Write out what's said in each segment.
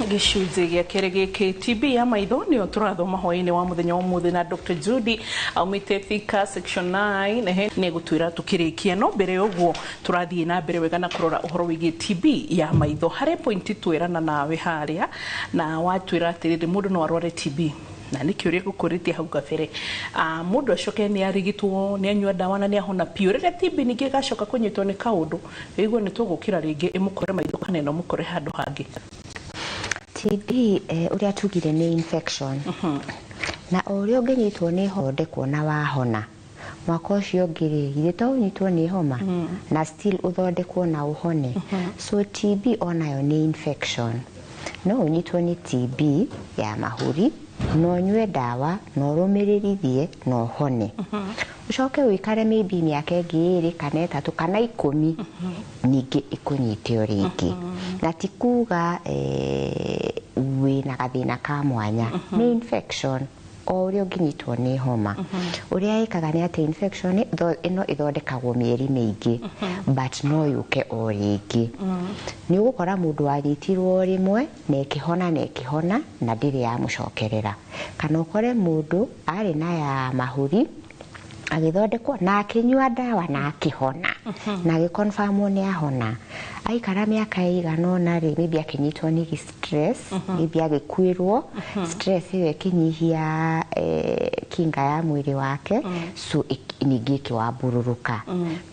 Gĩcunjĩ gĩa kerĩ gĩkĩ, TB ya maitho, nĩyo tũrathoma hwaĩ-inĩ wa mũthenya wa ũmũthĩ na Dr. Judy aumĩte Thika Section 9. Ehe, nĩ egũtwĩra tũkĩrĩkia, no mbere ya ũguo tũrathiĩ na mbere wega na kũrora ũhoro wĩgiĩ TB ya maitho. Harĩ point twerana nawe harĩa na watwĩra atĩrĩrĩ, mũndũ no arware TB, na nĩ kĩũria gũkũrĩtie hau kabere. Mũndũ acoke nĩ arigitwo, nĩ anyua ndawa na nĩ ahona biũ, rĩrĩa TB ningĩ ĩgacoka kũnyitwo nĩ kaũndũ, ĩigue nĩ tũgũkĩra rĩngĩ, ĩmũkore maitho kana ĩno mũkore handũ hangĩ? TB, ũrĩa tugire, nĩ infection, na o ũrĩa ũngĩnyitwo nĩ thondekwo na wahona, mwaka ũcio ũngĩ rĩ, githĩ to ũnyitwo nĩ homa na still ũthondekwo na ũhone? So TB onayo nĩ infection. No ũnyitwo nĩ TB ya mahũri na ũnyue ndawa na ũrũmĩrĩrithie na ũhone, ũcoke ũikare maybe mĩaka ĩngĩ 2 kana 3 kana 10, ningĩ ĩkũnyite o rĩngĩ. Na ti kuga wĩna gathĩna ka mwanya, nĩ infection o ũrĩa ũngĩnyitwo nĩ homa. Ũrĩa ĩkaga nĩ atĩ infection ĩno ĩthondekagwo mĩeri mĩingĩ, but no yũke o rĩngĩ. Nĩ ũgũkora mũndũ wanyitirwo rĩmwe na ĩkĩhona na ĩkĩhona na ndĩrĩ yamũcokerera, kana ũkore mũndũ arĩ na ya mahũri, agĩthondekwo na akĩnyua ndawa na akĩhona na agĩconfirmwo nĩ ahona. Aikara mĩaka ĩigana ũna rĩ, maybe akĩnyitwo nĩ stress, maybe agĩkuĩrwo, stress ĩyo ĩkĩnyihia kinga ya mwĩrĩ wake, so ningĩ ĩkĩwambũrũrũka.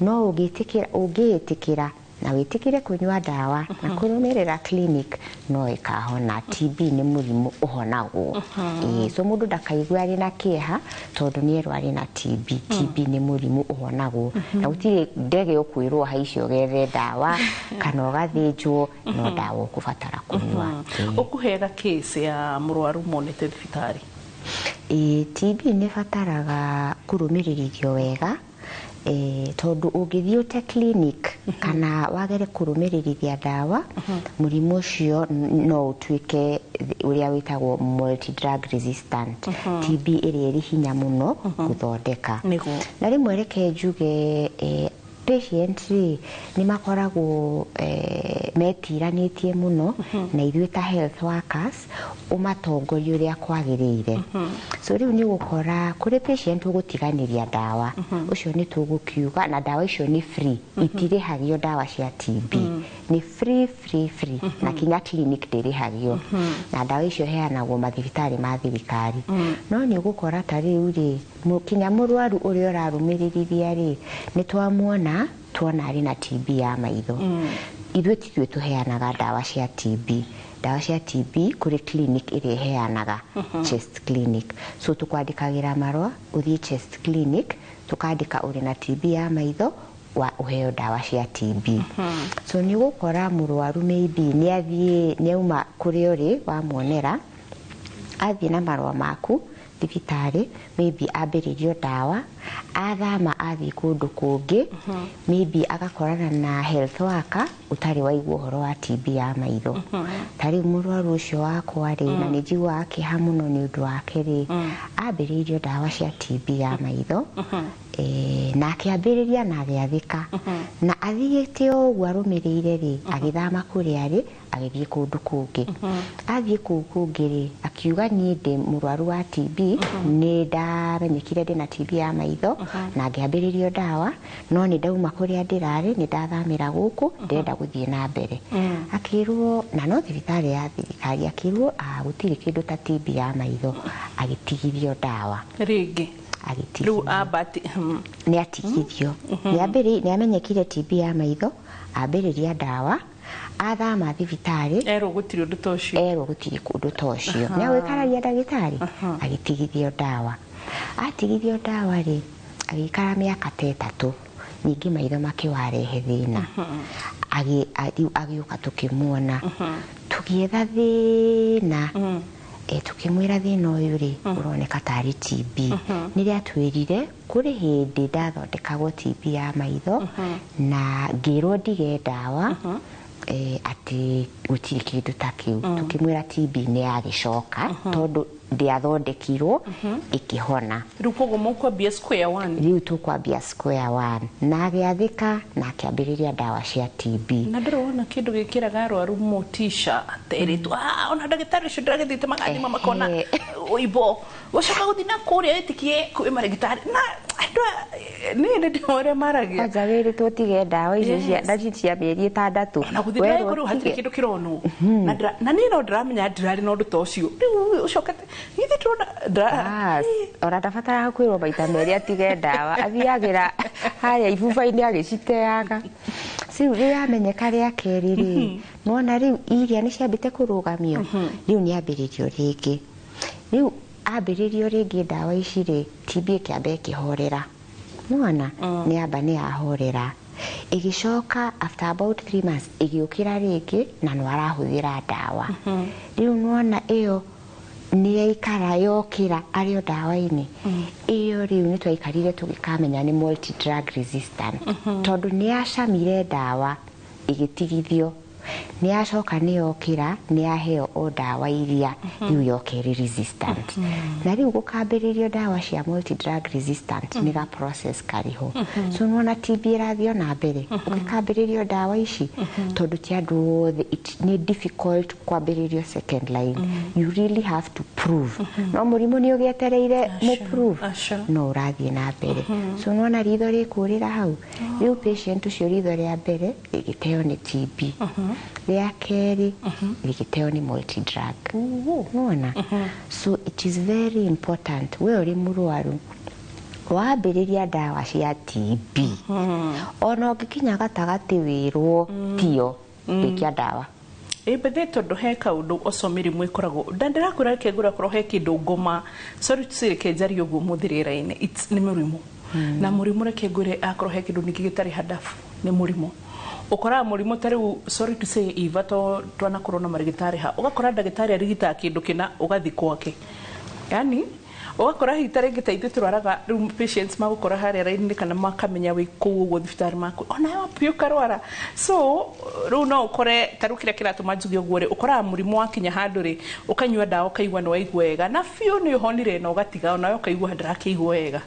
No ũngĩtĩkĩra, ũngĩĩtĩkĩra na wĩtĩkĩre kũnyua ndawa na kũrũmĩrĩra clinic, no ĩkahona. TB nĩ mũrimũ ũhonagwo. Ĩĩ, so mũndũ ndakaigue arĩ na kĩeha tondũ nĩ erwo arĩ na TB. TB nĩ mũrimũ ũhonagwo, na gũtirĩ ndege ũkwĩrwo haice ũgethe ndawa kana ũgathĩnjwo, no ndawa ũkũbatara kũnyua. Ĩĩ. Ũkũheaga case ya mũrwaru monete thibitarĩ? Ĩĩ, TB nĩ ĩbataraga kũrũmĩrĩrithio wega, tondũ ũngĩthiĩ ũte clinic kana wagere kũrũmĩrĩrithia ndawa, mũrimũ ũcio no ũtuĩke ũrĩa wĩtagwo multi drug resistant TB, ĩrĩa ĩrĩ hinya mũno gũthondeka. Na rĩmwe reke njuge, patient rĩ, nĩ makoragwo metiranĩtie mũno na ithuĩ ta health workers ũmatongorie ũrĩa kwagĩrĩire. So rĩu nĩ ũgũkora kũrĩ patient ũgũtiganĩria ndawa, ũcio nĩ tũgũkiuga, na ndawa icio nĩ free, itirĩhagio. Ndawa cia TB nĩ free, free, free, na kinya clinic ndĩrĩhagio, na ndawa icio heanagwo mathibitarĩ ma thirikari. No nĩ ũgũkora ta rĩu rĩ, kinya mũrwaru ũrĩa ũrarũmĩrĩrithia rĩ, nĩ twamuona, tuona arĩ na TB ya maitho. Ithuĩ tithuĩ tũheanaga ndawa cia TB. Ndawa cia TB kũrĩ clinic ĩrĩa ĩheanaga, chest clinic. So tũkwandĩkagĩra marũa ũthiĩ chest clinic, tũkandĩka ũrĩ na TB ya maitho, wa ũheo ndawa cia TB. So nĩ ũgũkora mũrwaru maybe nĩ athiĩ, nĩ auma kũrĩa ũrĩ wamuonera, athiĩ na marũa maku thibitarĩ, maybe ambĩrĩrio ndawa, athama athiĩ kũndũ kũngĩ, maybe agakorana na health worker ũtarĩ waigua ũhoro wa TB ya maitho. Ta rĩu mũrwaru ũcio wakwa rĩ, na nĩ njiguaga kĩeha mũno nĩ ũndũ wake rĩ, ambĩrĩirio ndawa cia TB ya maitho, na akĩambĩrĩria na agĩathĩka na athiĩte o ũguo arũmĩrĩire rĩ, agĩthama kũrĩa arĩ, agĩthiĩ kũndũ kũngĩ. Athiĩ kũu kũngĩ rĩ, akiuga, "Niĩ ndĩ mũrwaru wa TB, nĩ ndamenyekire ndĩna TB ya maitho na ngĩambĩrĩrio ndawa, no nĩ ndauma kũrĩa ndĩrarĩ, nĩ ndathamĩra gũkũ, ndĩrenda gũthiĩ na mbere." Akĩrwo, na no thibitarĩ ya thirikari, akĩrwo, "Ah, gũtirĩ kĩndũ ta TB ya maitho." Agĩtigithio ndawa. Rĩngĩ? Agĩtigithio. Rĩu ambati Nĩ atigithio, nĩ amenyekire TB ya maitho, ambĩrĩria ndawa, athama thibitarĩ, erwo gũtirĩ ũndũ ta ũcio. Erwo gũtirĩ ũndũ ta ũcio, nĩ agwĩkararia ndagĩtarĩ, agĩtigithio ndawa. Atigithio ndawa rĩ, agĩikara mĩaka ta 3, ningĩ maitho makĩwarehe thĩna. Rĩu agĩũka, tũkĩmuona, tũgĩetha thĩna, tũkĩmwĩra thĩna ũyũ rĩ, ũroneka tarĩ TB. Nĩrĩa atwĩrire, "Kũrĩ hĩndĩ ndathondekagwo TB ya maitho na ngĩrwo ndige ndawa, atĩ gũtirĩ kĩndũ ta kĩu." Tũkĩmwĩra TB nĩ yagĩcoka tondũ Ndĩathondekirwo ĩkĩhona. Rĩu koguo mũkwambia square one. Rĩu tũkwambia square one na agĩathĩka na akĩambĩrĩria ndawa cia TB. Na ndĩrona kĩndũ gĩkĩraga arwaru motisha terĩtwo, ah, ona ndagĩtarĩ ũcio ndĩragĩthiĩte magathima makona ũimbo gũcoka gũthiĩ na kũrĩa wĩtĩkie kwĩ marĩgĩtarĩ na andũ niĩ nĩ ndĩmo ũrĩa maragia. Kwanja wĩrĩtwo ũtige ndawa icio cia na cia mĩeri 6. Na gũthiĩ Werwo ndĩragĩkorwo rĩu hatirĩ ũtige. kĩndũ kĩronwo na niĩ no ndĩramenya ndirarĩ na ũndũ ta ũcio, rĩu ũcokete githĩ ndĩrona Bas, ona ndabataraga kwĩrwo maita merĩ atige ndawa, athiagĩra harĩa ibuba-inĩ agĩciteaga. Rĩu rĩramenyeka rĩa kerĩ rĩ, nĩwona rĩu iria nĩ ciambĩte kũrũgamio, rĩu nĩ ambĩrĩrio rĩngĩ, rĩu ambĩrĩrio rĩngĩ ndawa ici rĩ, TB ĩkĩamba ĩkĩhorera, nĩwona nĩ yamba nĩ yahorera, ĩgĩcoka after about 3 months ĩgĩũkĩra rĩngĩ na no arahũthĩra ndawa. Rĩu nĩwona ĩyo nĩ yaikara yokĩra arĩ o ndawa-inĩ ĩyo. Rĩu nĩ twaikarire tũgĩkamenya nĩ multi drug resistant, tondũ nĩ yacamire ndawa ĩgĩtigithio, nĩ yacoka nĩ yokĩra, nĩ yaheo o ndawa iria, rĩu yoka ĩrĩ resistant, na rĩu gũkambĩrĩrio ndawa cia multi drug resistant nĩ ga process karĩho. So nĩwona TB ĩrathiĩ o na mbere ũgĩkambĩrĩrio ndawa ici, tondũ ti andũ othe nĩ difficult kwambĩrĩrio second line. You really have to prove, no mũrimũ nĩ ũgĩetereire mũ prove. Aca. No ũrathiĩ na mbere. So nĩwona ritho rĩkũrĩra hau. Rĩu patient ũcio ritho rĩa mbere rĩgĩteo nĩ TB, rĩa kerĩ rĩgĩteo nĩ multi drug, nĩwona. So it is very important we ũrĩ mũrwaru wambĩrĩria ndawa cia TB, ona ũngĩkinya gatagatĩ wĩrwo tio, rĩkia ndawa. Ĩ bethe, tondũ he kaũndũ oco mĩrimũ ĩkoragwo nda ndĩrakwĩra, reke ngũra korwo he kĩndũ ngoma, sorry to say, reke njarie ũguo mũthĩ rĩera-inĩ, nĩ mũrimũ na mũrimũ. Reke ngwĩre, akorwo he kĩndũ ningĩ gĩtarĩ handabu nĩ mũrimũ. Ũkoraga mũrimũ ta rĩu, sorry to say, Eva, to twanakorwo na marĩgĩtarĩ ha, ũgakora ndagĩtarĩ arigitaga kĩndũ kĩna ũgathi gwake, yani ũgakora hihi ta rĩngĩ ta ithuĩ tũrwaraga rĩu patients magũkora harĩa raini kana makamenya wĩ kũu ũguo thibitarĩ maku ona wapi ũkarwara. So rĩu no ũkore ta rĩu kĩrĩa kĩratũma njuge ũguo rĩ, ũkoraga mũrimũ wakinya handũ rĩ, ũkanyua ndawa ũkaigua nĩ waigua wega na biũ nĩ ũhonire, na ũgatiga onawe ũkaigua ndĩrakĩigua wega.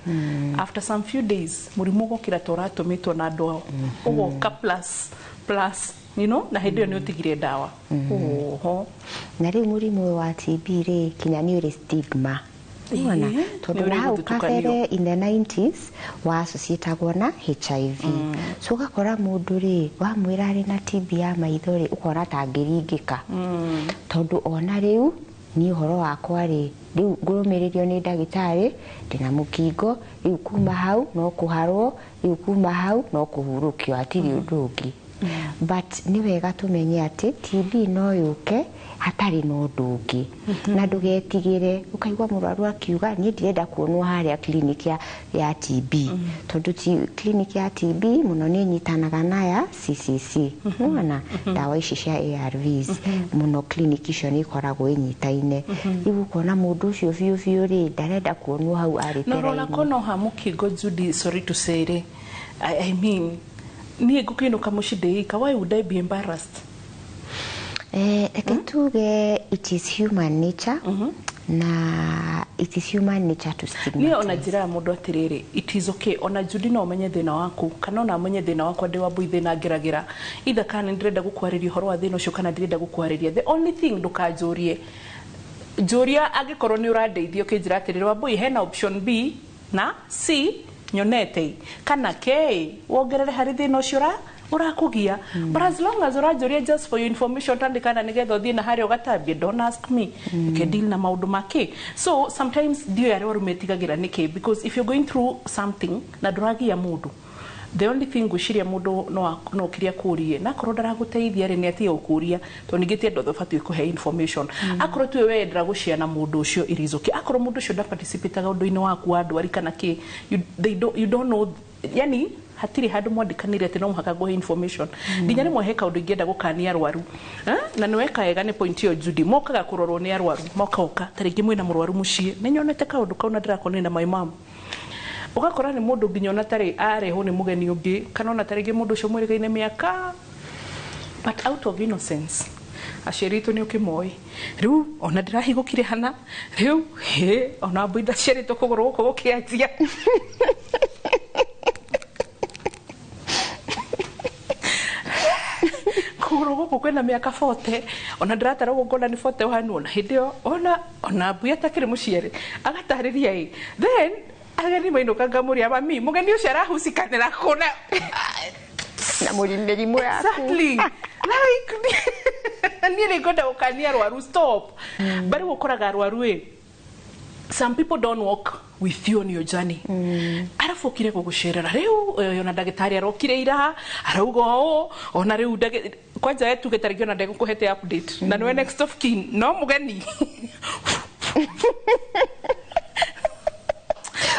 After some few days mũrimũ ũgokĩra ta ũratũmĩtwo na andũ ao, ũgoka plus plus na hĩndĩ ĩyo nĩ ũtigire ndawa oho. Na rĩu mũrimũ ũyũ wa TB rĩ, kinya nĩ ũrĩ stigma. Nĩwona? Tondũ Nĩ ũrĩ na hau gũthutũkanio. kabere in the 90s wa associatagwo na HIV. So ũgakora mũndũ rĩ, wamwĩra arĩ na TB ya maitho rĩ, ũkona ta angĩringĩka, tondũ ona rĩu niĩ ũhoro wakwa rĩ, rĩu ngũrũmĩrĩrio nĩ ndagĩtarĩ, ndĩna mũkingo, rĩu kuma hau no kũharwo, rĩu kuma hau no kũhurũkio, hatirĩ ũndũ ũngĩ. But nĩ wega tũmenye atĩ TB no yũke hatarĩ na ũndũ ũngĩ, na ndũgetigĩre ũkaigua mũrwaru akiuga, "Niĩ ndirenda kuonwo harĩa clinic ya TB," tondũ clinic ya TB mũno nĩ ĩnyitanaga na ya CCC. Nĩwona ndawa ici cia ARVs mũno, clinic icio nĩ ikoragwo inyitaine. Rĩu ũkona mũndũ ũcio biũ biũ rĩ, ndarenda kuonwo hau arĩ No rora tera-inĩ. Kono ha mũkingo, Judy, sorry to say rĩ, I mean, niĩ ngũkĩinũka mũciĩ ndĩika, why would I be embarrassed? Reke tuge it is human nature, na it is human nature to Niĩ ona stigmatize. njĩraga mũndũ atĩrĩrĩ, it is okay. Ona Judy no ũmenye thĩna waku kana ona amenye thĩna wakwa ndĩ wa mbui, thĩna ngeragĩra itha, kana nĩ ndĩrenda gũkwarĩria ũhoro wa thĩna ũcio kana ndirenda gũkwarĩria. The only thing, ndũkanjũrie njũria angĩkorwo nĩ ũrandeithia ũkĩnjĩra atĩrĩrĩ, "Wambui, hena option B na C nyonete kana K wongerere harĩ thĩna ũcio ũrakũgia." But as long as ũranjũria just for your information, tandĩkana nĩgetha ũthiĩ na harĩa ũgatambie, don't ask me. You can deal na maũndũ make. So sometimes ndiũĩ arĩa arwaru metigagĩra nĩkĩ, because if you're going through something na ndũragia mũndũ, the only thing ngwĩciria mũndũ no ũkirie akũrie, na akorwo ndaragũteithia rĩ, nĩ atige gũkũria, tondũ ningĩ ti andũ othe ũbatiĩ kũhe information. Akorwo tuwe wendera gũciana mũndũ ũcio, it is okay. Akorwo mũndũ ũcio ndaparticipataga ũndũ-inĩ waku wa ndwari kana kĩ, you, they don't, you don't know, yani hatirĩ handũ mwandĩkanĩire atĩ no mũhaka ngũhe information. Nginya rĩmwe he kaũndũ ingĩenda gũkania arwaru. Eh? Na nĩ weka wega nĩ point ĩyo, Judy. Mokaga kũrorwo nĩ arwaru, mokoka ta rĩngĩ mwĩna mũrwaru mũciĩ. Nĩ nyonete kaũndũ kau na ndĩrakonire na my mom. Ũgakora nĩ mũndũ nginya ona tarĩ arehwo nĩ mũgeni ũngĩ, kana ona tarĩngĩ mũndũ ũcio mwĩrĩgaine mĩaka, but out of innocence Aciari aitũ nĩ ũkĩmoĩ rĩu ona ndĩrahigũkire hana rĩu hĩ ona mbui ndaciarĩtwo kũgũrũ gũkũ gũkĩanjia. Kũgũrũ gũkũ kwĩna mĩaka 40, ona ndĩratara ũguo ngona nĩ 41, ona hĩndĩ ĩyo ona mbui atakĩrĩ mũciare agatarĩria ĩ. Then ageni mainũka ngamũria, mami, mũgeni ũcio arahucikanĩra kũna na mĩrimũ yaku. Exactly, like niĩ nĩ ngwenda gũkania arwaru, stop. But rĩu ũkoraga arwaru ĩ, some people don't walk with you on your journey. Arabu okire gũgũcerera rĩu, ona ndagĩtarĩ arokire ira arauga ũũ, ona rĩu kwanja we tuge tarĩngĩ ona ndegũkũhete update na nĩwe next of kin, no mũgeni.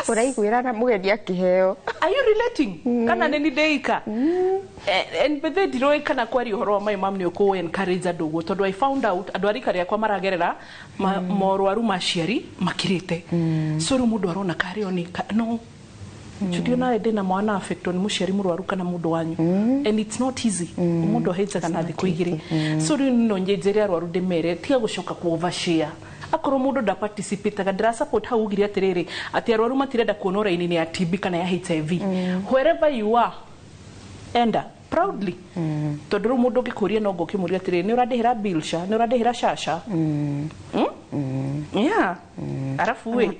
Ũraiguĩra na mũgeni akĩheo. Are you relating? Kana nĩ ndĩika? And bethe ndiroĩ kana kwaria ũhoro wa my mom nĩ ũkũ encourage andũ ũguo, tondũ I found out andũ a rika rĩakwa maragerera morwaru ma ciari makirĩte. So rĩu mũndũ arona karĩ o nĩ no Judy, nawe ndĩna mwana affectwo nĩ mũciari mũrwaru kana mũndũ wanyu, and it's not easy. Mũndũ ahĩnjaga na thikũ 2. So rĩu no nyenjere arwaru ndĩmere tiga gũcoka ku overshare. Akorwo mũndũ ndaparticipataga, ndĩra support hau ugire atĩrĩrĩ atĩ arwaru matirenda kuona raini-inĩ ya TB kana ya HIV. Wherever you are, enda proudly, tondũ rĩu mũndũ ũngĩkũria no ngo ũkĩmũria atĩrĩrĩ, nĩ ũrandĩhĩra bill sha, nĩ ũrandĩhĩra shasha? Yeah, arabu ĩ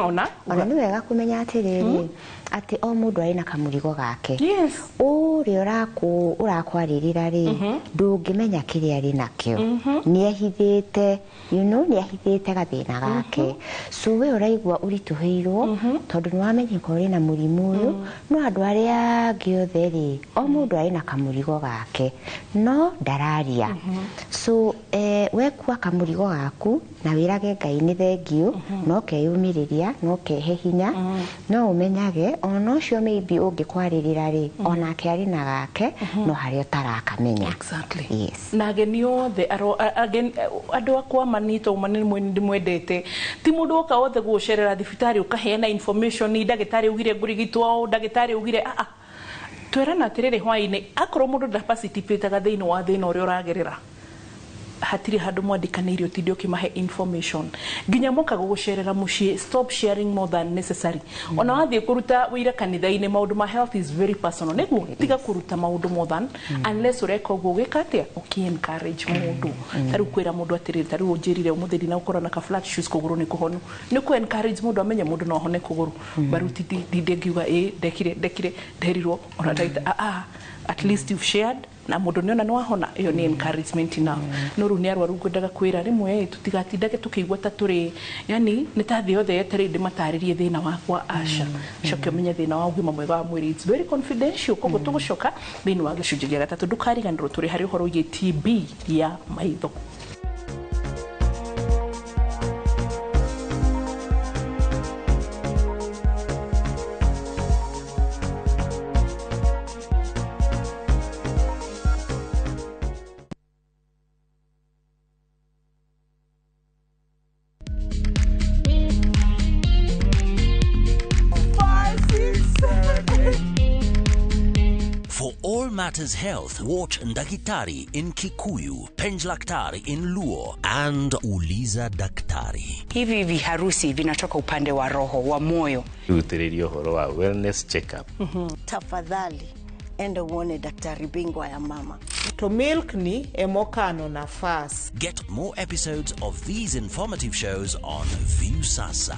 ona Ona nĩ wega kũmenya atĩrĩrĩ atĩ o mũndũ arĩ na kamũrigo gake. Ũrĩa ũrakwarĩrĩra rĩ, ndũngĩmenya kĩrĩa arĩ nakĩo, nĩ ehithĩte, nĩ ahithĩte gathĩna gake. So we ũraigua ũritũhĩirwo tondũ nĩ wamenyeka ũrĩ na mũrimũ ũyũ, no andũ arĩa angĩ othe rĩ, o mũndũ arĩ na kamũrigo gake no ndararia. So wekua kamũrigo gaku na wĩrage Ngai nĩ thengiũ, no keyũmĩrĩria, no kehe hinya, no ũmenyage ona ũcio maybe ũngĩkwarĩrĩra rĩ, onake arĩ na gake, no harĩa ũtarakamenya. Exactly. Yes. Na ageni othe andũ akwa manito ma nĩ ndĩmwendete, ti mũndũ woka wothe gũgũcerera thibitarĩ ũkaheana information, ndagĩtarĩ augire ngũrigitwo ũũ, ndagĩtarĩ augire ah. Twerana atĩrĩrĩ hwaĩ-inĩ, akorwo mũndũ ndaparticipataga thĩinĩ wa thĩna ũrĩa ũragerera, hatirĩ handũ mwandĩkanĩire ũtinde ũkĩmahe information nginya moka gũgũcerera mũciĩ. Stop sharing more than necessary. Ona wathiĩ kũruta wĩira kanitha-inĩ, maũndũ ma health is very personal, nĩguo tiga kũruta maũndũ more than, unless ũreka ũguo ũgĩka atĩa, ũkĩ encourage mũndũ. Ta rĩu kwĩra mũndũ atĩrĩrĩ, ta rĩu ũnjĩrire ũmũthĩ ndinagũkorwo na ka flat shoes kũgũrũ nĩ kũhonu, nĩ kũ encourage mũndũ amenye mũndũ no ahone kũgũrũ. But rĩu ndinde ngiuga ĩ ndekire ndekire nderirwo ona ndagĩta, ah, at least you've shared na mũndũ nĩona nĩ wahona, ĩyo nĩ encouragement enough. No rĩu nĩ arwaru ngwendaga kwĩra rĩmwe ĩ tũtigatindage tũkĩigua ta tũrĩ yani nĩ ta thĩ yothe yetereire ndĩmatarĩrie thĩna wakwa, aca. Coke ũmenye thĩna wa ũgima mwega wa mwĩrĩ, it's very confidential. Koguo tũgũcoka thĩinĩ wa gĩcunjĩ gĩa gatatũ, ndũkariganĩrwo tũrĩ harĩ ũhoro wĩgiĩ TB ya maitho. For all matters health, watch Ndakitari in Kikuyu, Penjlaktari in Luo, and Uliza Daktari. Hivi viharusi vinatoka upande wa roho wa moyo. Rutĩrĩria ũhoro wa wellness checkup. Tafadhali enda uone daktari bingwa ya mama. To milk ni emokano nafas. Get more episodes of these informative shows on Viusasa.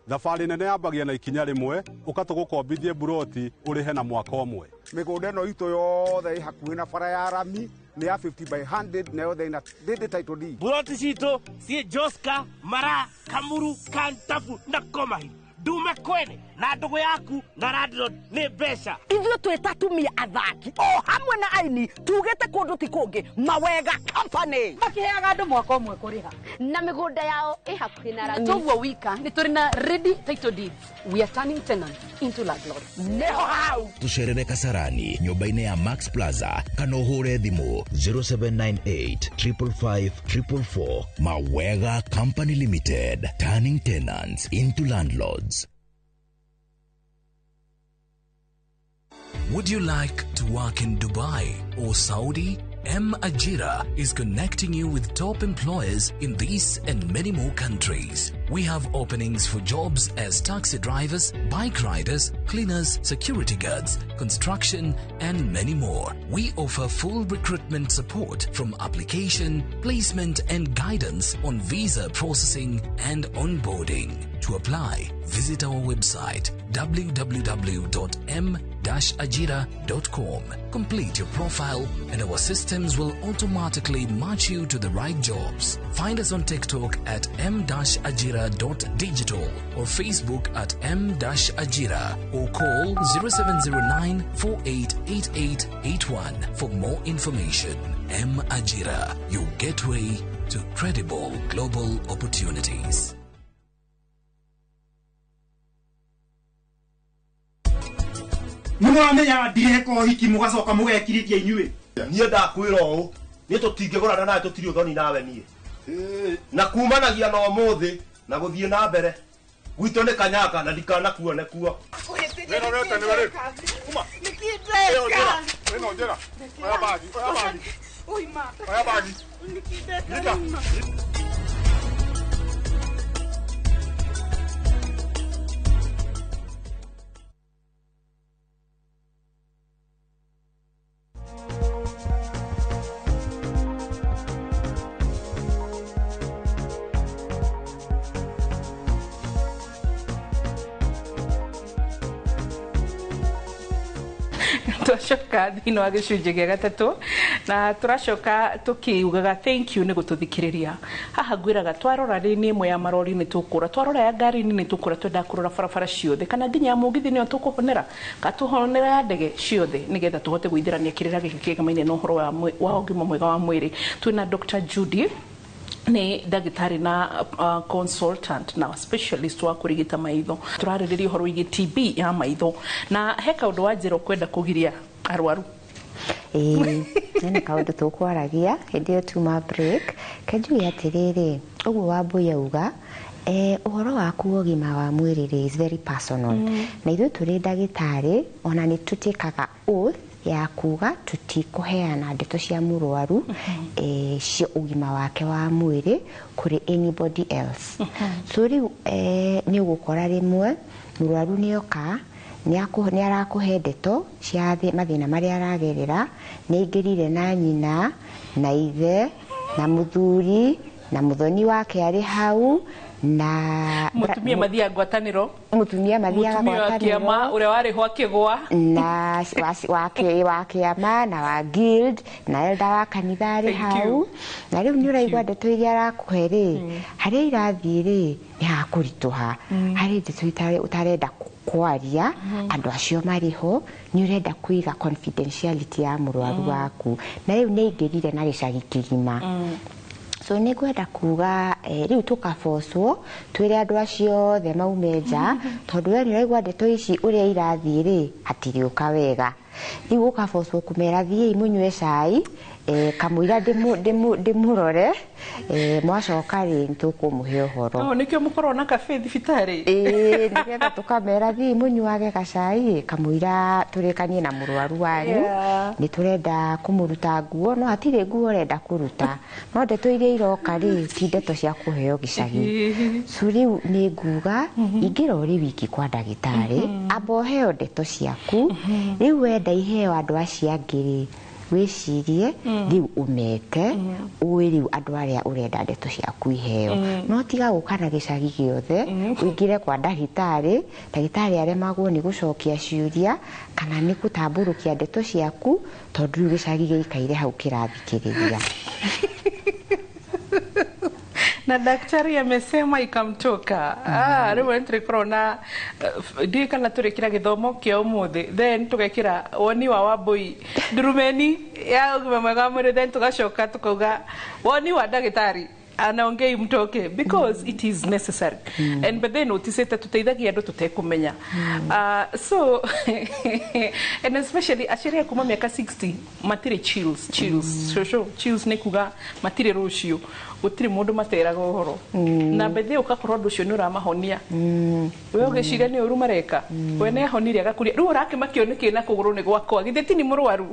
Thabarĩ nene yambagia na ikinya rĩmwe, ũka tũgũkombithie buroti ũrĩhe na mwaka ũmwe. Mĩgũnda ĩno itũ yothe ĩ hakuhĩ na bara ya rami nĩ ya 50 by 100 na yothe ĩna ndĩndĩ title deed. Buroti citũ ciĩ Joska, Mara, Kamuru, Kantafu na Komahi. Ndume kwene na ndũgũ yaku na landlord nĩ mbeca. Ithuĩ twĩ ta atumia athaki o hamwe na aini tugĩte kũndũ ti kũngĩ, Mawega Company makiheaga andũ mwaka ũmwe kũrĩha na mĩgũnda yao ĩ hakuhĩ na rami. Toguo wika nĩ tũrĩ na ready title deeds, we are turning tenants into landlords. Nĩho hau. Tũcerere Kasarani nyũmba-inĩ ya Max Plaza kana ũhũre thimũ 0798 555 444. Mawega Company Limited, turning tenants into landlords. Would you like to work in Dubai or Saudi? M Ajira is connecting you with top employers in these and many more countries. We have openings for jobs as taxi drivers, bike riders, cleaners, security guards, construction, and many more. We offer full recruitment support from application, placement, and guidance on visa processing and onboarding. To apply, visit our website www.m-ajira.com. Complete your profile and our systems will automatically match you to the right jobs. Find us on TikTok at m-ajira.digital or Facebook at m-ajira or call 0709 488881 for more information. M Ajira, your gateway to credible global opportunities. Nĩmwamenya ndireka ũhiki mũgacoka mũgekirithia inyuĩ. Niĩ ndakwĩra ũũ, niĩ tũtingĩgũrana nawe, tũtirĩ ũthoni nawe niĩ. Na kumanagia na ũmũthĩ na gũthiĩ na mbere gwitũ nĩ kanyaka na ndikanakuone kuo. Oya bagi. Nyita. Twacoka thĩinĩ wa gĩcunjĩ gĩa gatatũ na tũracoka tũkiugaga thank you nĩ gũtũthikĩrĩria. Haha ngwĩraga twarora rĩni ĩmwe ya marori nĩ tũkũra, twarora ya ngari-inĩ nĩ tũkũra, twenda kũrora barabara ciothe kana nginya ya mũgithi nĩyo tũkũhonera, kana tũhonera ya ndege ciothe nĩgetha tũhote gwĩthĩrania kĩrĩra gĩkĩ kĩgamaine na ũhoro wa ũgima mwega wa mwĩrĩ. Twĩna Dr. Judy nĩ ndagĩtarĩ na consultant na specialist wa kũrigita maitho. Tũrarĩrĩria ũhoro wĩgiĩ TB ya maitho na he kaũndũ wa njĩra ũkwenda kũgiria arwaru. Ĩĩ, nĩ kaũndũ tũkwaragia hĩndĩ ĩyo tuma break. Kenjuge atĩrĩrĩ, ũguo Wambui auga, ũhoro waku wa ũgima wa mwĩrĩ rĩ is very personal. Na ithuĩ tũrĩ ndagĩtarĩ ona nĩ tũtĩkaga oath ya kuga tutikũheana ndeto cia mũrwaru cia ũgima wake wa mwĩrĩ kũrĩ anybody else. So rĩu nĩ ũgũkora rĩmwe mũrwaru nĩoka nĩ arakũhe ndeto cia mathĩna marĩa aragerera, nĩ aingĩrire na nyina na ithe na mũthuri na mũthoni wake arĩ hau na mutumia mathiaga ngwatanĩro, mutumia mathiaga ngwatanĩro ũrĩa warĩho akĩgũa na wa kĩama na wa guild na elder wa kanitha arĩ hau, na rĩu nĩ ũraigua ndeto iria arakũhe rĩ, harĩa irathiĩ rĩ nĩ hakũritũha, harĩ ndeto ũtarenda kwaria andũ acio marĩ ho, nĩ ũrenda kũiga confidentiality ya mũrwaru waku, na rĩu nĩ aingĩrire na gĩcagi kĩgima. So nĩ ngwenda kuga rĩu tũkabocwo twĩre andũ acio othe maume nja, tondũ we nĩ ũraigua ndeto ici ũrĩa irathiĩ rĩ hatirĩũka wega. Rĩu ũkabocwo kũmera thiĩi mũnyue cai, kamũira ndĩmũrore, mwacoka rĩ nĩtũkũmũhe ũhoro. Nĩkĩo mũkorwo na cafe thibitarĩ. Ĩĩ, nĩgetha tũkamera thiĩi mũnyuage gacai kamũira tũrĩkanie na mũrwaru wanyu, nĩ tũrenda kũmũruta nguo, no hatirĩ nguo ũrenda kũruta, no ndeto iria iroka rĩ ti ndeto cia kũheo gĩcagi. So rĩu nĩ nguga ingĩra ũrĩ wiki kwa ndagĩtarĩ, amba ũheo ndeto ciaku, rĩu wenda iheo andũ acio angĩ rĩ wĩcirie rĩu ũmete ũĩ rĩu andũ arĩa ũrenda ndeto ciaku iheo, no tiga gũka na gĩcagi gĩothe ũingĩre kwa ndagĩtarĩ, ndagĩtarĩ aremagwo nĩ gũcokia ciũria kana nĩ gũtambũrũkia ndeto ciaku tondũ rĩu gĩcagi gĩikaire hau kĩrathikĩrĩria. Na daktari amesema ikamtoka. Rĩu nĩ tũrĩkorwo na ndiũĩ kana tũrĩkĩra gĩthomo kĩa ũmũthĩ, then tũgekĩra woni wa Wambui ndurumeni ya ũgima mwega wa mwĩrĩ, then tũgacoka tũkauga woni wa ndagĩtarĩ. Anaongei mtoke because it is necessary. And but then noticete tuteithagia andu tutekumenya. So and especially aciari a kuma miaka 60 matirĩ chills chills shosho chills nĩ kuga matirĩ rũciũ, gũtirĩ mũndũ materaga ũhoro, na bethe ũgakorwo ũndũ ũcio nĩ ũramahonia. We ũgĩciria nĩ ũru mareka, we nĩ ahonire agakũria, rĩu ũrakĩmakio nĩkĩ na kũgũrũ nĩ gwakwa githĩ ti nĩ mũrwaru?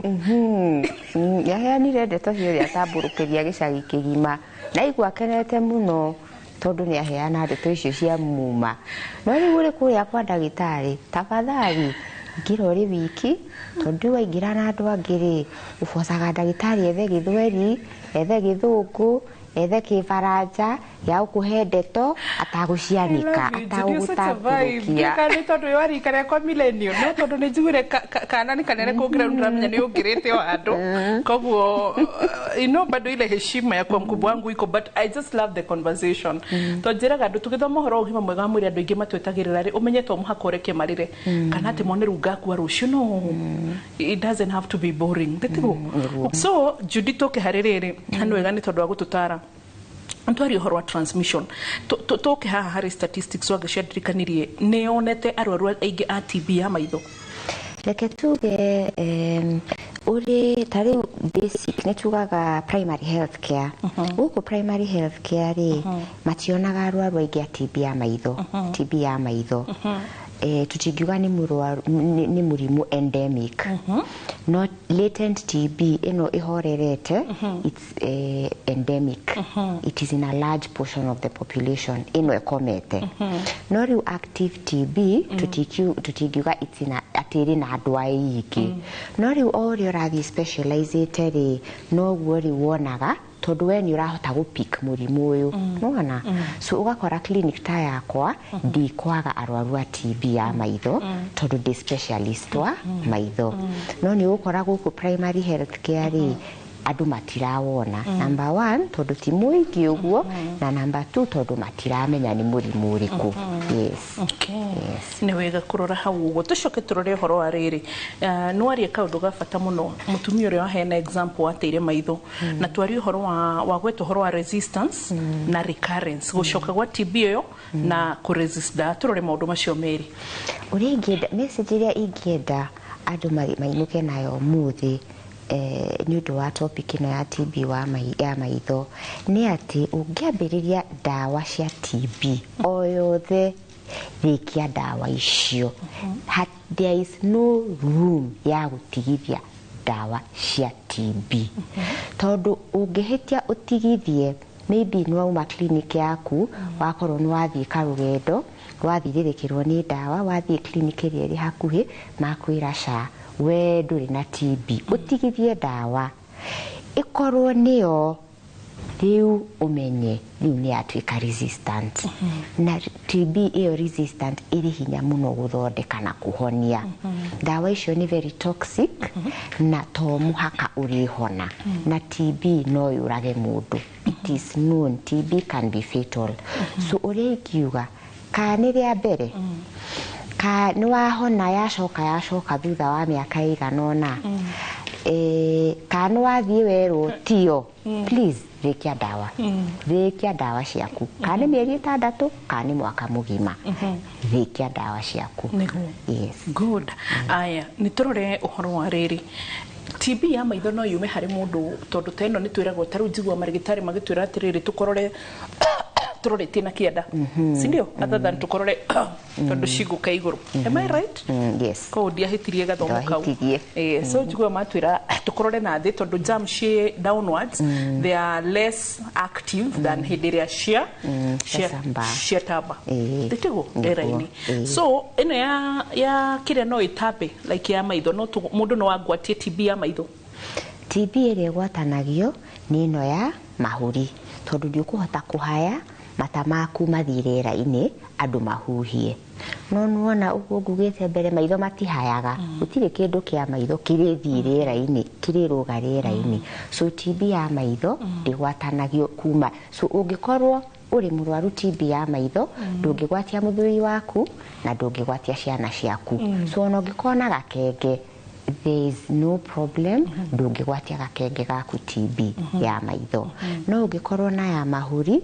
Yaheanire ndeto ciothe atambũrũkĩria gĩcagi kĩgima na igua akenete mũno tondũ nĩ aheana ndeto icio cia muma. No rĩu ũrĩ kũrĩa kwa ndagĩtarĩ, tafadhali ingĩra ũrĩ wiki, tondũ waingĩra na andũ angĩ rĩ, ũbocaga ndagĩtarĩ ethe gĩthweri, ethe gĩthũngũ, ethe kĩbaranja ya gũkũhe ndeto atagũcianĩka, atagũgũtambũrũkia. Nĩ tondũ wa rika rĩakwa millennial, no tondũ nĩ njiguire kana nĩ kanene kũngĩra, rĩu ndĩramenya nĩ ũngĩrĩte o handũ. Koguo bado ile heshima ya kwa mkubwa wangu iko, but I just love the conversation to njĩraga andũ tũgĩthoma ũhoro wa ũgima mwega wa mwĩrĩ, andũ aingĩ matwetagĩrĩra rĩ ũmenye to mũhaka ũreke marĩre kana atĩ mone rĩu ngakua rũciũ. No, it doesn't have to be boring, ndĩtiguo? So Judy, tũke harĩ rĩrĩ nĩ wega nĩ tondũ wa gũtũtara ntwari ũhoro wa transmission. Tũke haha harĩ statistics wangĩ ciandirikanirie nĩ yonete arwaru aingĩ a TB ya maitho. Reke tuge ũrĩ ta rĩu basic nĩ tugaga primary health care. Gũkũ primary health care rĩ, mationaga arwaru aingĩ a TB ya maitho. TB ya maitho tutingiuga nĩ mũrwaru nĩ mũrimũ endemic, no latent TB ĩno ĩhorerete, it's endemic. It is in a large portion of the population ĩno ĩkomete. No rĩu active TB tũtingiuga it's in a, atĩ ĩrĩ na andũ aingĩ. No rĩu o ũrĩa ũrathiĩ specializĩte rĩ, noguo rĩu wonaga, tondũ we nĩ ũrahota gũpick mũrimũ ũyũ nĩwona. So ũgakora clinic ta yakwa ndikwaga arwaru a TB ya maitho tondũ ndĩ specialist wa maitho. No nĩ ũgũkora gũkũ primary health care rĩ, andũ matirawona, number one tondũ ti mũingĩ ũguo, na number two tondũ matiramenya nĩ mũrimũ ũrĩkũ. Yes. Okay. Nĩ wega kũrora hau ũguo. Tũcoke tũrore ũhoro wa rĩrĩ. Nĩ waria kaũndũ ga bata mũno, mũtumia ũrĩa waheana example wateire maitho, na twarie ũhoro wa gweta ũhoro wa resistance na recurrence, gũcoka gwa TB ĩyo na kũresist dawa. Tũrore maũndũ macio merĩ. Ũrĩa ingĩenda, message ĩrĩa ingĩenda andũ mainũke nayo ũmũthĩ nĩ ũndũ wa topic ĩno ya TB ya maitho nĩ atĩ ũngĩambĩrĩria ndawa cia TB o yothe, rĩkia ndawa icio. There is no room ya gũtigithia ndawa cia TB, tondũ ũngĩhĩtia ũtigithie, maybe nĩ wauma clinic yaku, wakorwo nĩ wathiĩ karũgendo, wathirĩrĩkĩrwo nĩ ndawa, wathiĩ clinic ĩrĩa ĩrĩ hakuhĩ, makwĩra ca we ndũrĩ na TB, ũtigithie ndawa, ĩkorwo nĩyo rĩu ũmenye rĩu nĩ yatuĩka resistant. Na TB ĩyo resistant ĩrĩ hinya mũno gũthondeka na kũhonia. Ndawa icio nĩ very toxic na to mũhaka ũrĩhona, na TB no yũrage mũndũ. It is known TB can be fatal. So ũrĩa ingiuga, ka nĩ rĩa mbere ka nĩ wahona, yacoka yacoka thutha wa mĩaka ĩigana ũna, ka nĩ wathiĩ werwo tio, please rĩkia ndawa, rĩkia ndawa ciaku, ka nĩ mĩeri 6, ka nĩ mwaka mũgima, rĩkia ndawa ciaku. Nĩguo. Yes. Good. Aya, nĩ tũrore ũhoro wa rĩrĩ, TB ya maitho no yume harĩ mũndũ, tondũ ta ĩno nĩ twĩragwo, ta rĩu njigua marĩgĩtarĩ magĩtwĩra atĩrĩrĩ, tũkorore tũroretie na kĩanda, si ndio? Other than tũkorore tondũ cigũka igũrũ. Am I right? Yes. Koguo ndiahĩtirie gathomo kau. Ndwahĩtirie. So njigua matwĩra tũkorore na thĩ tondũ germ ciĩ downwards, they are less active than hĩndĩ ĩrĩa cia ciatamba. Ciatamba, ndĩtiguo rĩera-inĩ. So ĩno ya kĩrĩa no ĩtambe like ya maitho, no mũndũ no agwatie TB ya maitho? TB ĩrĩa ĩgwatanagio nĩ ĩno ya mahũri, tondũ ndũkũhota kũhaya mata maku mathiĩ rĩera-inĩ andũ mahuhie. No nĩwona ũguo ngugĩte mbere, maitho matihayaga, gũtirĩ kĩndũ kĩa maitho kĩrĩthiĩ rĩera-inĩ, kĩrĩrũga rĩera-inĩ. So TB ya maitho ndĩgwatanagio kuma. So ũngĩkorwo ũrĩ mũrwaru TB ya maitho, ndũngĩgwatia mũthuri waku na ndũngĩgwatia ciana ciaku. So ona ũngĩkorwo na gakenge There is no problem, ndũngĩgwatia gakenge gaku TB ya maitho. No ũngĩkorwo na ya mahũri,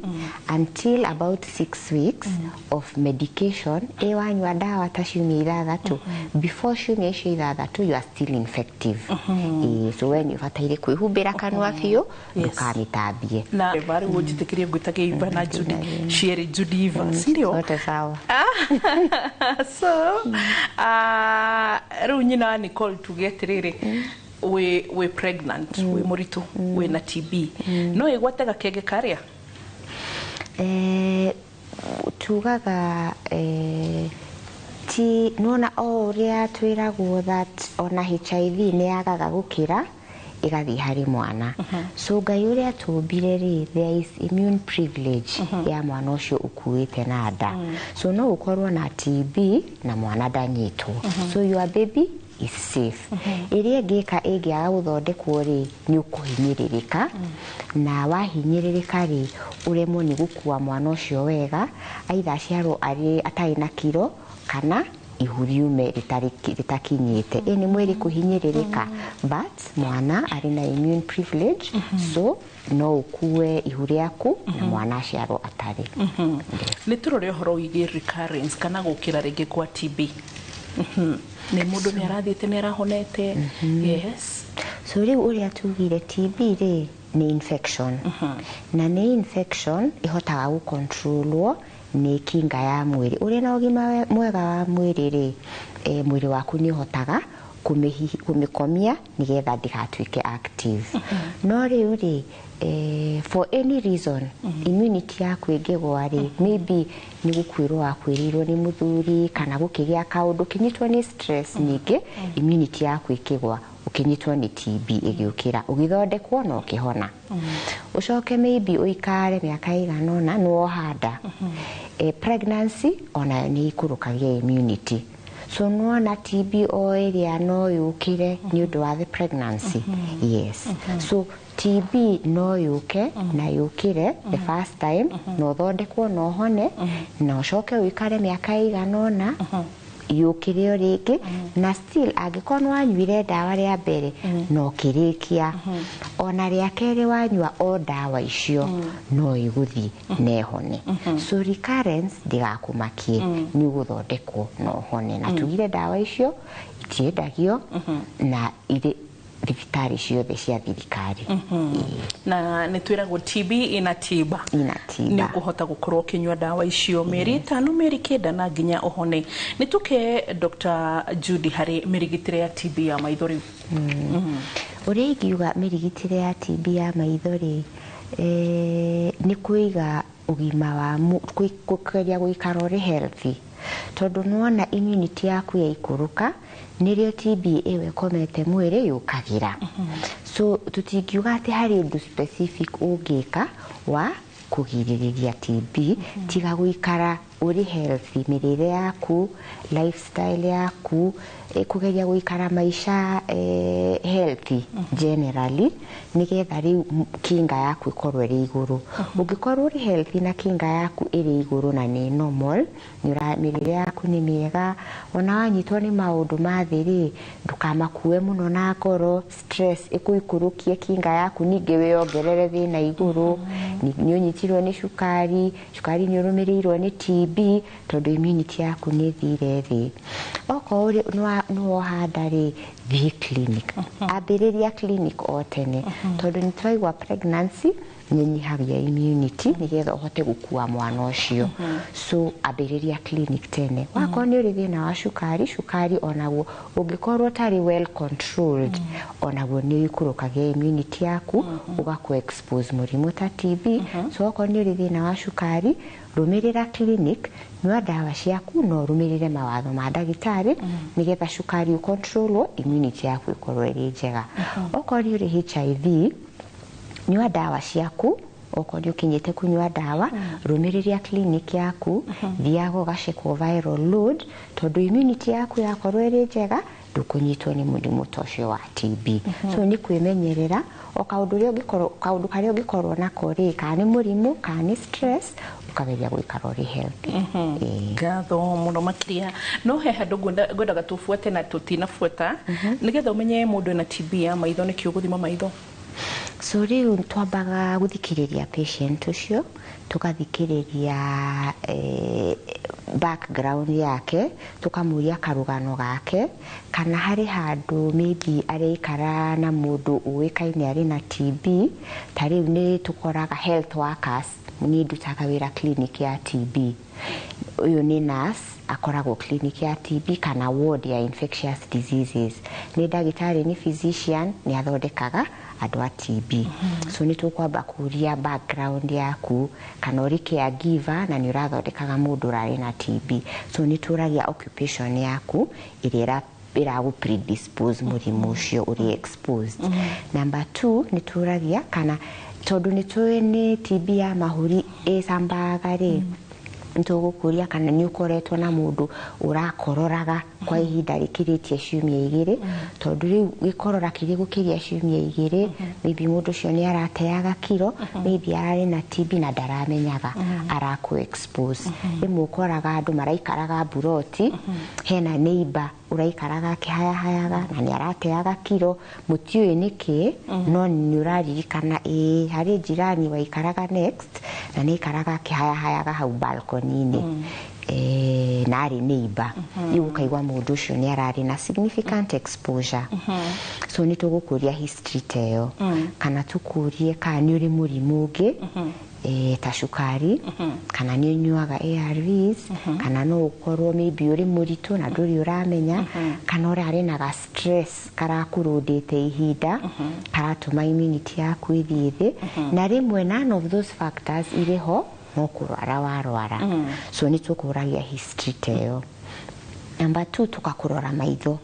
until about 6 weeks of medication, ĩ wanyua ndawa ta ciumia 6, before ciumia icio 6 you are still infective. Ĩ, so we nĩ ũbataire kwĩhumbĩra kanua biũ ndũkamĩtambie. Na Eva, rĩu ũnjĩtĩkĩrie ngwĩtage Eva na Judy, cierĩ Judy Eva, sindio? Zote sawa. So rĩu nyina wa Nicole, tuge atĩrĩrĩ, wĩ pregnant, wĩ mũritũ, wĩ na TB, no ĩgwate gakenge karĩa? Tugaga ti nona o ũrĩa twĩragwo that ona HIV nĩ yagaga gũkĩra ĩgathiĩ harĩ mwana. So Ngai ũrĩa tũmbire rĩ, there is immune privilege ya mwana ũcio ũkuĩte na nda. So no ũkorwo na TB na mwana ndanyitwo, so your baby is safe. Ĩrĩa ĩngĩka ĩngĩaga gũthondekwo rĩ, nĩ ũkũhinyĩrĩrĩka, na wahinyĩrĩrĩka rĩ, ũremwo nĩ gũkua mwana ũcio wega, aitha aciarwo arĩ atarĩ na kiro kana ihu riume rĩtakinyĩte. Ĩ nĩ mwĩrĩ kũhinyĩrĩrĩka, but mwana arĩ na immune privilege, so no ũkue ihu rĩaku na mwana aciarwo atarĩ. Nĩ tũrore ũhoro wĩgiĩ recurrence kana gũkĩra rĩngĩ kwa TB. Nĩ mũndũ nĩ arathiĩte nĩ arahonete, yes. So rĩu ũrĩa tugire, TB rĩ nĩ infection, na nĩ infection ĩhotaga gũcontrolwo nĩ kinga ya mwĩrĩ. Ũrĩ na ũgima mwega wa mwĩrĩ rĩ, mwĩrĩ waku nĩ ũhotaga kũmĩkomia nĩgetha ndĩgatuĩke active. No rĩu rĩ, for any reason immunity yaku ĩngĩgwa rĩ, maybe nĩ gũkuĩrwo wakuĩrĩirwo nĩ mũthuri kana gũkĩgĩa kaũndũ, ũkĩnyitwo nĩ stress nyingĩ, immunity yaku ĩkĩgwa, ũkĩnyitwo nĩ TB, ĩgĩũkĩra, ũgĩthondekwo na ũkĩhona, ũcoke maybe ũikare mĩaka ĩigana ũna nĩ woha nda. Pregnancy onayo nĩ ikũrũkagia immunity, so nĩwona TB o ĩrĩa no yũkĩre nĩ ũndũ wa the pregnancy, yes. So TB no yũke na yũkĩre the first time na ũthondekwo na ũhone, na ũcoke ũikare mĩaka ĩigana ũna yũkĩre o rĩngĩ, na still angĩkorwo nĩ wanyuire ndawa rĩa mbere na ũkĩrĩkia, ona rĩa kerĩ wanyua o ndawa icio, no ĩgũthiĩ na ĩhone. So recurrence ndĩgakũmakie, nĩ ũgũthondekwo na ũhone. Na tugire ndawa icio itiendagio na irĩ thibitarĩ ciothe cia thirikari. Na nĩ twĩragwo TB ina tiba. Ina tiba. Nĩ ũkũhota gũkorwo ũkĩnyua ndawa icio mĩeri 5, mĩeri 9 na nginya ũhone. Nĩ tũke Dr. Judy harĩ mĩrigitĩre ya TB ya maitho rĩu. Ũrĩa ingiuga mĩrigitĩre ya TB ya maitho rĩ, nĩ kũiga ũgima wa kũgeria gũikara ũrĩ healthy, tondũ nĩwona immunity yaku yaikũrũka nĩrĩo TB ĩyo ĩkomete mwĩrĩ yũkagĩra. So tũtingiuga atĩ harĩ ũndũ specific ũngĩka wa kũgirĩrĩria TB tiga gũikara ũrĩ healthy, mĩrĩre yaku, lifestyle yaku, kũgeria gũikara maica healthy generally, nĩgetha rĩu kinga yaku ĩkorwo ĩrĩ igũrũ. Ũngĩkorwo ũrĩ healthy na kinga yaku ĩrĩ igũrũ na nĩ normal, mĩrĩre yaku nĩ mĩega, ona wanyitwo nĩ maũndũ ma thĩ rĩ, ndũkamakue mũno na ngoro, stress ĩkũikũrũkie kinga yaku, ningĩ wĩongerere thĩna igũrũ. Nĩ ũnyitirwo nĩ cukari, cukari nĩ ũrũmĩrĩirwo nĩ TB, tondũ immunity yaku nĩ ĩthire thĩ. Okorwo nĩ woha nda rĩ, thiĩ clinic, ambĩrĩria clinic o tene, tondũ nĩ twaigua pregnancy nĩ nyihagia immunity nĩgetha ũhote gũkua mwana ũcio. So ambĩrĩria clinic tene. Wakorwo nĩ ũrĩ thĩna wa cukari, cukari onaguo ũngĩkorwo ũtarĩ well controlled, onaguo nĩ ũikũrũkagia immunity yaku, ũgakũ expose mũrimũ ta TB. So okorwo nĩ ũrĩ thĩna wa cukari, rũmĩrĩra clinic, nyua ndawa ciaku na ũrũmĩrĩre mawatho ma ndagĩtarĩ nĩgetha cukari ũcontrolwo, immunity yaku ĩkorwo ĩrĩ njega. Okorwo nĩ ũrĩ HIV, nyua ndawa ciaku. Okorwo nĩ ũkinyĩte kũnyua ndawa, rũmĩrĩria clinic yaku, thiaga ũgacekwo viral load, tondũ immunity yaku yakorwo ĩrĩ njega Ndũkũnyitwo nĩ mũrimũ ta ũcio wa TB. So nĩ kwĩmenyerera o kaũndũ ũrĩa ũngĩkorwo, kaũndũ karĩa ũngĩkorwo nako rĩ, kana nĩ mũrimũ kana nĩ stress, ũkageria gũikara ũrĩ healthy. Ngatho mũno makĩria. No he handũ ngwendaga tũbuate na tũtinabuata, nĩgetha ũmenye mũndũ ena TB ya maitho nĩkĩo gũthima maitho. So rĩu twambaga gũthikĩrĩria patient ũcio, tũgathikĩrĩria background yake, tũkamũria karũgano gake, kana harĩ handũ maybe araikara na mũndũ ũĩkaine arĩ na TB. Ta rĩu nĩ tũkoraga health workers, niĩ ndutaga wĩra clinic ya TB, ũyũ nĩ nurse akoragwo clinic ya TB kana ward ya infectious diseases, nĩ ndagĩtarĩ, nĩ physician, nĩ athondekaga andũ a TB. So nĩ tũkwamba kũria background yaku, kana ũrĩ caregiver na nĩ ũrathondekaga mũndũ ũrarĩ na TB. So nĩ tũragia occupation yaku ĩrĩa ĩragũ predispose mũrimũ ũcio, ũrĩ exposed. Number two, nĩ tũragia kana tondũ nĩ tũĩ nĩ TB ya mahũri ĩcambaga rĩ, nĩtũgũkũria kana nĩ ũkoretwo na mũndũ ũrakororaga kwa ihinda rĩkĩrĩtie ciumia 2, tondũ rĩu gĩkorora kĩrĩ gũkĩria ciumia 2, maybe mũndũ ũcio nĩ arateaga kiro, maybe ararĩ na TB na ndaramenyaga, arakũ expose. Rĩmwe ũkoraga andũ maraikaraga mburoti, hena neighbor ũraikaraga akĩhayahayaga na nĩ arateaga kiro, mũtiũĩ nĩkĩ, no nĩ ũraririkana ĩĩ harĩ jirani waikaraga next na nĩ aikaraga akĩhayahayaga hau balcony-inĩ, na arĩ neighbor. Rĩu ũkaigua mũndũ ũcio nĩ ararĩ na significant exposure. So nĩ tũgũkũria history ta ĩyo, kana tũkũrie kana nĩ ũrĩ mũrimũ ũngĩ, ta cukari, kana nĩ ũnyuaga ARVs, kana no ũkorwo maybe ũrĩ mũritũ na ndũrĩ ũramenya, kana ũrarĩ na ga stress karakũrũndĩte ihinda karatũma immunity yaku ĩthiĩ thĩ. Na rĩmwe none of those factors irĩ ho, no kũrwara warwara. So nĩ tũkũragia history ta ĩyo. Number two, tũkakũrora maitho.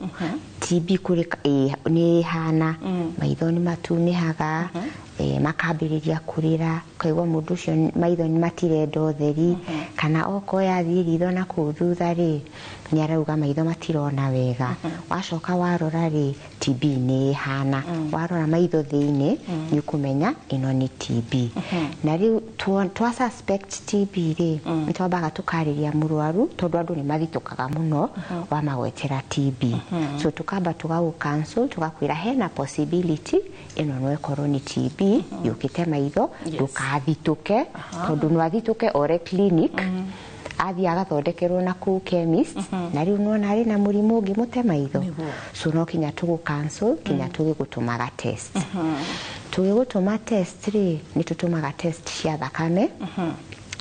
TB kũrĩ nĩ ĩhana maitho nĩ matunĩhaga, makambĩrĩria kũrĩra, ũkaigua mũndũ ũcio maitho nĩ matirenda ũtheri, kana okorwo yathiĩ ritho na kũu thutha rĩ, nĩ arauga maitho matirona wega. Wacoka warora rĩ, TB nĩ ĩhana. Warora maitho thĩinĩ, nĩ ũkũmenya ĩno nĩ TB. Na rĩu twa suspect TB rĩ, nĩ twambaga tũkarĩria mũrwaru, tondũ andũ nĩ mathitũkaga mũno wamagwetera TB. So tukamba tũgagũ counsel, tũgakwĩra hena possibility ĩno no ĩkorwo nĩ TB yũkĩte maitho. Ndũkathitũke, tondũ no athitũke ore clinic, athiĩ agathondekerwo na kũu chemist, na rĩu nĩwona arĩ na mũrimũ ũngĩ mũte maitho. So no kinya tũgũ counsel kinya tũgĩgũtũmaga test. Tũgĩgũtũma test rĩ, nĩ tũtũmaga test cia thakame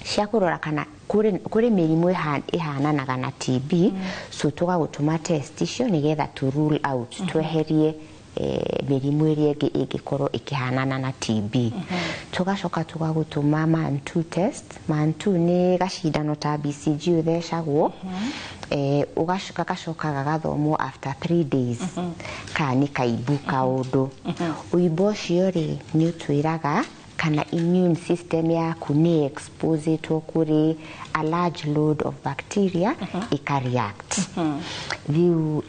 cia kũrora kana kũrĩ mĩrimũ ĩhananaga na TB. So tũgagũtũma test icio nĩgetha to rule out, tweherie mĩrimũ ĩrĩa ĩngĩ ĩngĩkorwo ĩkĩhanana na TB. Tũgacoka tũgagũtũma MAN2 test. MAN2 nĩ gacindano ta BCG ũthecagwo, gagacoka gagathomwo after 3 days kana nĩ kaimbu kaũndũ. Ũimbo ũcio rĩ, nĩ ũtwĩraga kana immune system yaku nĩ exposetwo kũrĩ a large load of bacteria ĩka react. Rĩu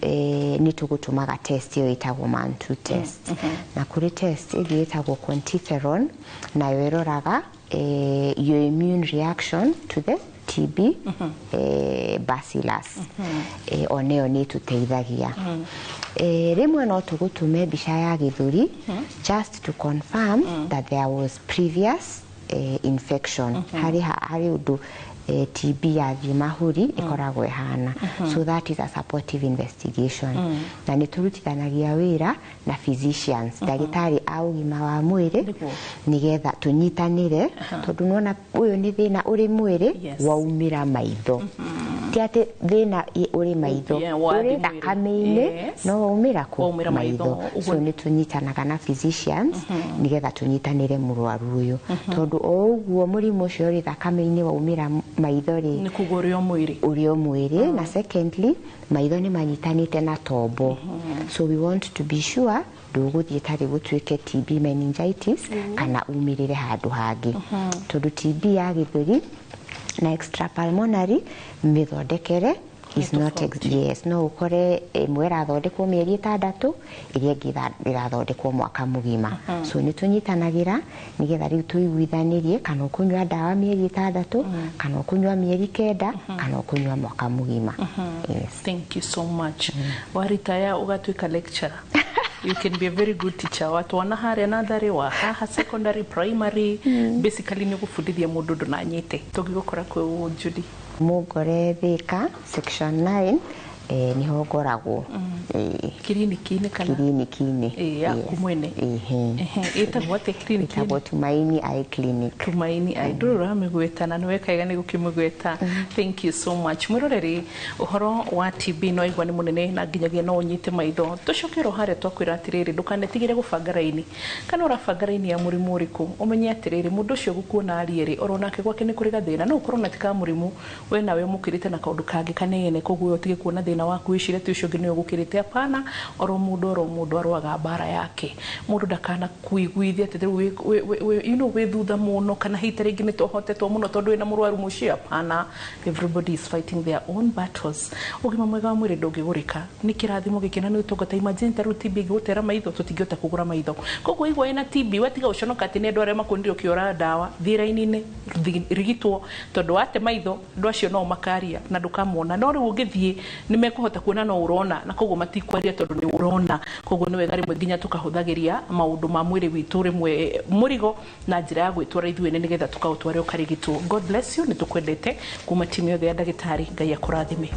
nĩ tũgũtũmaga test ĩyo ĩtagwo MAN2 test. Na kũrĩ test ĩngĩ ĩtagwo quantiferon, nayo ĩroraga your immune reaction to the TB bacillus. Oneyo nĩ ĩtũteithagia. Rĩmwe no tũgũtũme mbica ya gĩthũri just to confirm that there was previous infection. Harĩ ũndũ TB yathiĩ mahũri ĩkoragwo ĩhana. So that is a supportive investigation. Na nĩ tũrutithanagia wĩra na physicians, ndagĩtarĩ a ũgima wa mwĩrĩ, nĩgetha tũnyitanĩre, tondũ nĩwona ũyũ nĩ thĩna ũrĩ mwĩrĩ waumĩra maitho. Ti atĩ thĩna ũrĩ maitho, Yeah, wathiĩ ũrĩ mwĩrĩ. thakame-inĩ, no waumĩra kũ? Waumĩra maitho. Maitho. So nĩ tũnyitanaga na physicians nĩgetha tũnyitanĩre mũrwaru ũyũ, tondũ o ũguo mũrimũ ũcio ũrĩ thakame-inĩ waumĩra maitho rĩ, Nĩ kuga ũrĩ o mwĩrĩ. Ũrĩ o mwĩrĩ. Na secondly, maitho nĩ manyitanĩte na tombo, so we want to be sure ndũgũthiĩ tarĩ gũtuĩke TB meningitis kana umĩrĩre handũ hangĩ, tondũ TB ya gĩthũri na extrapulmonary mĩthondekere Is not yes, no ũkore ĩmwe ĩrathondekwo mĩeri 6, ĩrĩa ĩngĩ ĩrathondekwo mwaka mũgima. So nĩ tũnyitanagĩra nĩgetha rĩu tũiguithanĩrie kana ũkũnyua ndawa mĩeri 6, kana ũkũnyua mĩeri 9, kana ũkũnyua mwaka mũgima. Yes. Thank you so much. Waritaya ũgatuĩka lecturer, you can be a very good teacher. Watwana harĩa natharĩ wa haha, secondary, primary, basically nĩ ũgũbundithia mũndũ ũndũ na nyite. Tũngĩgũkora kwĩ Judy? Mũngore Thika Section 9, niho ngoragwo. Kiriniki-inĩ kana? Kiriniki-inĩ. Ĩ, yaku mwene? Ĩhĩ. Ehe, ĩtagwo atĩa kiriniki? Ĩtagwo Tumaini Eye Clinic. Tumaini Eye, ndũrĩ ũramĩgweta na nĩwekaiga nĩ gũkĩmĩgweta. Thank you so much. Mwĩroreri, ũhoro wa TB no igua nĩ mũnene na nginyagia no ũnyite maitho. Tũcoke ro harĩa twakwĩra atĩrĩrĩ, ndũkanetigĩre gũbanga raini. Kana ũrabanga raini ya mũrimũ ũrĩkũ, ũmenye atĩrĩrĩ, mũndũ ũcio ũgũkuona arie rĩ, oro nake gwake nĩ kũrĩ gathĩna. No ũkorwo na ti ka mũrimũ, we nawe ũmũkĩrĩte na kaũndũ kangĩ kanene, koguo we ũtige kuona thĩna waku wĩcirie ti ũcio ũngĩ nĩwe ũgũkĩrĩte. Hapana, oro mũndũ arũaga mbara yake. Mũndũ ndakana kuiguithia atĩ rĩu wĩ thutha mũno, kana hihi ta rĩngĩ nĩ tũhotetwo mũno tondũ wĩna mũrwaru mũciĩ. Hapana, everybody is fighting their own battles. Ũgima mwega wa mwĩrĩ ndũngĩgũrĩka, nĩ kĩrathimo gĩkĩ na nĩ ũtungata. Imagine ta rĩu TB ĩngĩgũtera maitho, tũtingĩhota kũgũra maitho. Koguo igua ĩna TB, wetiga gũconoka atĩ nĩ andũ arĩa makuonire ũkĩora ndawa. Thiĩ raini-inĩ, rigitwo, tondũ wate maitho andũ acio no makaria na ndũkamona. No rĩu ũngĩthiĩ nĩ mekũhota kuona no ũrona, na koguo matikwaria tondũ nĩ ũrona. Koguo nĩ wega rĩmwe nginya tũkahũthagĩria maũndũ ma mwĩrĩ witũ rĩmwe mũrigo na njĩra ya gwĩtwara ithuĩ ene, nĩgetha tũkaũtware ũkarigitwo. God bless you. Nĩ tũkwendete kuma timu yothe ya ndagĩtarĩ. Ngai akũrathime.